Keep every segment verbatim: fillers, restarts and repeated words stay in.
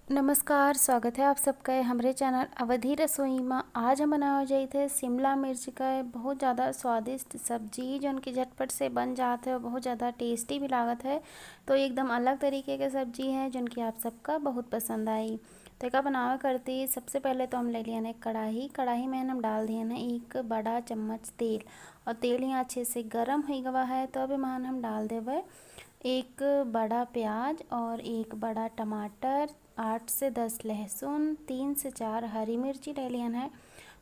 नमस्कार, स्वागत है आप सबका हमरे चैनल अवधी रसोई मा। आज हम बनावे जाइत है शिमला मिर्च का बहुत ज़्यादा स्वादिष्ट सब्जी, जौन कि झटपट से बन जात है और बहुत ज़्यादा टेस्टी भी लागत है। तो एकदम अलग तरीके के सब्जी है, जौन कि आप सबका बहुत पसंद आई। तो एका बनावे करती सबसे पहले तो हम ले लियन है कढ़ाई। कढ़ाई में हम डाल दियन है एक बड़ा चम्मच तेल, और तेल यहाँ अच्छे से गरम हो गवा है। तो अब एमहन हम डाल देवे एक बड़ा प्याज और एक बड़ा टमाटर, आठ से दस लहसुन, तीन से चार हरी मिर्ची ले लियन है।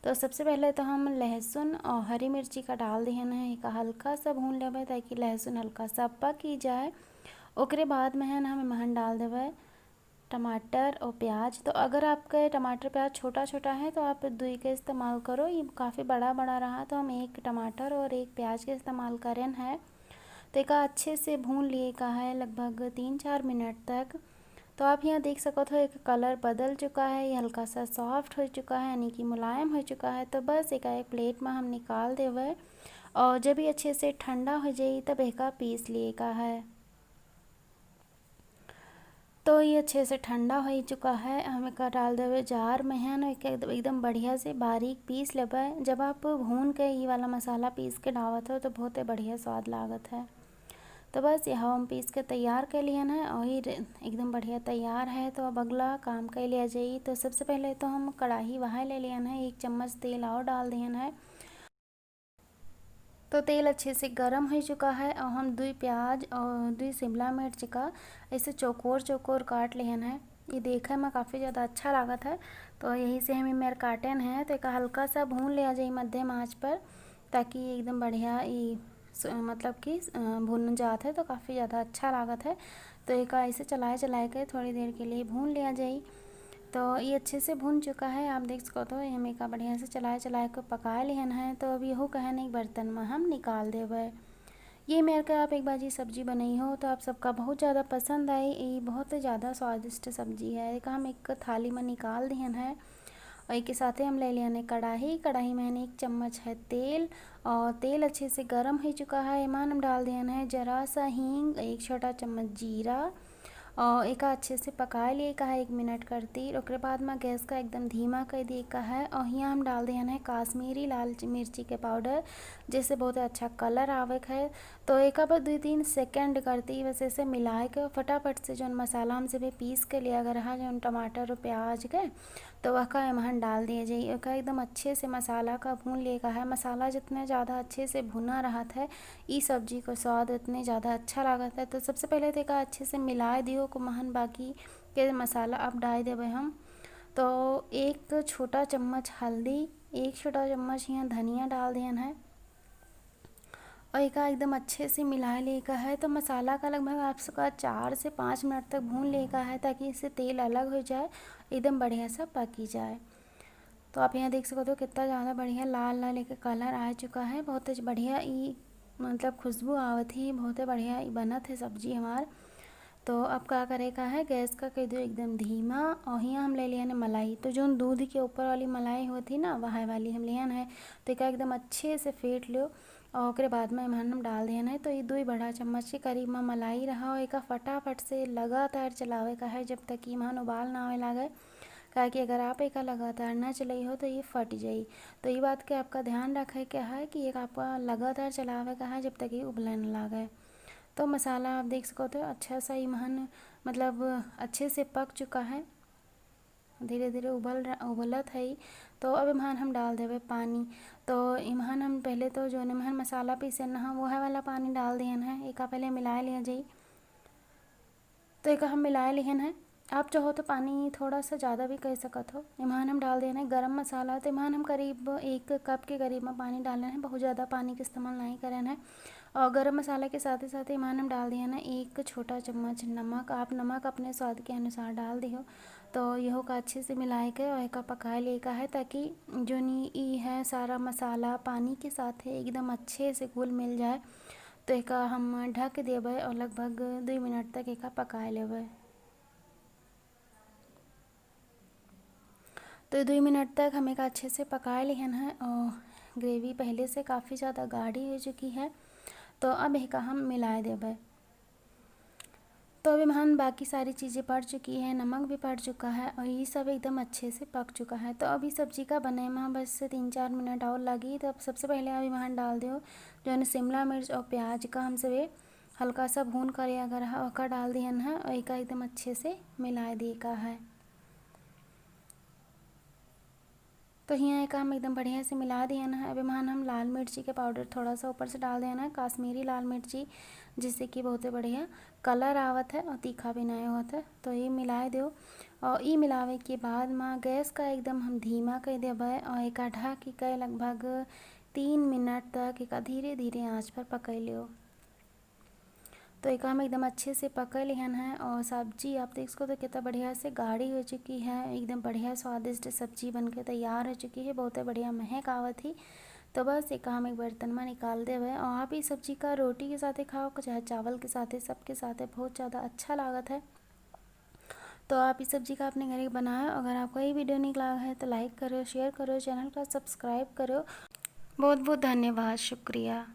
तो सबसे पहले तो हम लहसुन और हरी मिर्ची का डाल दिहन है, एका हल्का सा भून लेवे, ताकि लहसुन हल्का सा पक ही जाए। ओकरे बाद में है ना, हम एमहन डाल देवे टमाटर और प्याज। तो अगर आपके टमाटर प्याज छोटा छोटा है तो आप दुई के इस्तेमाल करो, ये काफ़ी बड़ा बड़ा रहा तो हम एक टमाटर और एक प्याज के इस्तेमाल करेन है। तो एका अच्छे से भून लिए का है लगभग तीन चार मिनट तक। तो आप यहाँ देख सकत हो, एक कलर बदल चुका है, ये हल्का सा सॉफ्ट हो चुका है, यानी कि मुलायम हो चुका है। तो बस एका एक प्लेट में हम निकाल देवे, और जब ये अच्छे से ठंडा हो जाई तब एका पीस लिए का है। तो ये अच्छे से ठंडा हो चुका है, हम एका डाल देवे जार में है ना, एका एकदम, एकदम बढ़िया से बारीक पीस लेबे। जब आप भून के ये वाला मसाला पीस के डालत हो तो बहुत ही बढ़िया स्वाद लागत है। तो बस यह हम पीस के तैयार कर लियन है और ये रे-, एकदम बढ़िया तैयार है। तो अब अगला काम कर लिया जाई। तो सबसे पहले तो हम कढ़ाई वहाँ ले लियन है, एक चम्मच तेल और डाल दियन है। तो तेल अच्छे से गरम हो चुका है और हम दुई प्याज और दुई शिमला मिर्च का ऐसे चौकोर चौकोर काट लेहन है। ये देखे में काफ़ी ज़्यादा अच्छा लागत है, तो यही से हम इमेर काटेन है। तो एक हल्का सा भून लिया जाए मध्यम आंच पर, ताकि एकदम बढ़िया ई स-, मतलब कि अ, भुन जात है तो काफ़ी ज़्यादा अच्छा लागत है। तो एक ऐसे चलाए चलाए के थोड़ी देर के लिए भून लिया जाए। तो ये अच्छे से भुन चुका है, आप देख सकत हो, हम एका बढ़िया से चलाए चलाए के पकाए लेहन है। तो अब यहू कहन एक बर्तन में हम निकाल देवे। ये मेर के आप एक बार जी सब्जी बनई हो तो आप सबका बहुत ज़्यादा पसंद आई। ये बहुत ही ज़्यादा स्वादिष्ट सब्जी है। एक हम एक थाली में निकाल दिहन है और एक साथे हम ले लियन है कढ़ाई। कढ़ाई में एक चम्मच है तेल और तेल अच्छे से गरम हो चुका है। एमहन हम डाल दिहन है जरा सा हींग, एक छोटा चम्मच जीरा, और एका अच्छे से पकाए लिए का है एक मिनट करती। ओकरे बाद में गैस का एकदम धीमा कर दिए का है और हियाँ हम डाल दिहन है काश्मीरी लाल मिर्ची के पाउडर, जिससे बहुत अच्छा कलर आवे के है। तो एका बस दुई तीन सेकंड करती, बस ऐसे मिलाए के फटाफट से जौन मसाला हमसे भी पीस के लिया गया रहा, जौन टमाटर और प्याज के, तो वहका एमहन डाल दिया जाई। ओका एकदम अच्छे से मसाला का भून लिए का है। मसाला जितने ज़्यादा अच्छे से भुना रहत है, ई सब्जी को स्वाद उतने ज़्यादा अच्छा लागत है। तो सबसे पहले तो एका अच्छे से मिलाए दियो को महन बाकी के मसाला अब डाल देवे हम। तो एक छोटा चम्मच हल्दी, एक छोटा चम्मच यहाँ धनिया डाल दियन है और एका एकदम अच्छे से मिला लिए का है। तो मसाला का लगभग आप सबका चार से पाँच मिनट तक भून लिए का है, ताकि इससे तेल अलग हो जाए, एकदम बढ़िया सा पकी जाए। तो आप यहाँ देख सकते हो कितना ज़्यादा बढ़िया लाल लाल एक कलर आ चुका है। बहुत ही बढ़िया ई मतलब खुशबू आवत ही, बहुत ही बढ़िया ई बनत है सब्जी हमार। तो अब का करे का है, गैस का कर दो एकदम धीमा। और हियाँ हम ले लियन है मलाई, तो जौन दूध के ऊपर वाली मलाई होती ना, वह वाली हम लियन है। तो एका एकदम अच्छे से फेंट लो और ओकरे बाद में एमहन हम डाल दियन है। तो ये दो बड़ा चम्मच के करीब में मलाई रहा और एका फटाफट से लगातार चलावे का है, जब तक कि एमहन उबाल ना आवे लागे। काहे कि अगर आप एका लगातार ना चलाई हो तो ये फट जाई। तो ये बात के आपका ध्यान रखे के है कि एक आपका लगातार चलावे का है, जब तक ये उबले ना लागे। तो मसाला आप देख सकते हो अच्छा सा एमहन मतलब अच्छे से पक चुका है, धीरे धीरे उबल रह-, उबलत है। तो अब एमहन हम डाल देवे पानी। तो एमहन हम पहले तो जौन एमहन मसाला पीसे ना, वो है वाला पानी डाल दियन है। एका पहले मिला लिया जाई। तो एका हम मिला लिहन है। आप चाहो तो पानी थोड़ा सा ज़्यादा भी कर सकत हो। एमहन हम डाल देना है गरम मसाला। तो एमहन हम करीब एक कप के करीब में पानी डालन है, बहुत ज़्यादा पानी के इस्तेमाल नहीं करन है। और गरम मसाला के साथ ही साथ एमहन हम डाल दिया ना एक छोटा चम्मच नमक। आप नमक अपने स्वाद के अनुसार डाल दियो। तो यहो का अच्छे से मिलाए के और एका पकाए लिए का है, ताकि जो नी ई है सारा मसाला पानी के साथ है एकदम अच्छे से घुल मिल जाए। तो एका हम ढक देबे और लगभग दुई मिनट तक एका पकाए लेबे। तो दुई मिनट तक हम एका अच्छे से पकाए लिहन है और ग्रेवी पहले से काफ़ी ज़्यादा गाढ़ी हो चुकी है। तो अब एका हम मिलाए देबे। तो अभी महन बाकी सारी चीज़ें पड़ चुकी है, नमक भी पड़ चुका है और ये सब एकदम अच्छे से पक चुका है। तो अभी सब्जी का बने में बस तीन चार मिनट और लगी। तो अब सबसे पहले अभी महन डाल दो जौन शिमला मिर्च और प्याज का हम सभी हल्का सा भून कर अगर ह-, ओका डाल दिहन है और एका एकदम अच्छे से मिला दिए का है। तो हियाँ एका हम एकदम बढ़िया से मिला दिहन है। अभी महन हम लाल मिर्ची के पाउडर थोड़ा सा ऊपर से डाल देना है, कश्मीरी लाल मिर्ची, जिससे कि बहुते बढ़िया कलर आवत है और तीखा भी नहीं होत है। तो ये मिलाए दो और ये मिलावे के बाद मा गैस का एकदम हम धीमा कर देबे और एका ढक के लगभग तीन मिनट तक एका धीरे धीरे आँच पर पकइ लियो। तो एका हम एकदम अच्छे से पकइ लिहन है और सब्जी आप देख सको तो कितना बढ़िया से गाढ़ी हो चुकी है, एकदम बढ़िया स्वादिष्ट सब्जी बन के तैयार हो चुकी है। बहुत बढ़िया महक आवत ही। तो बस एका हम एक बर्तन में निकाल देबे और आप ई सब्जी का रोटी के साथे खाओ, चाहे चावल के साथे, सबके साथे बहुत ज़्यादा अच्छा लागत है। तो आप ई सब्जी का अपने घरे बनाओ। अगर आपको ये वीडियो निक लाग है तो लाइक करो, शेयर करो, चैनल का सब्सक्राइब करो। बहुत बहुत धन्यवाद, शुक्रिया।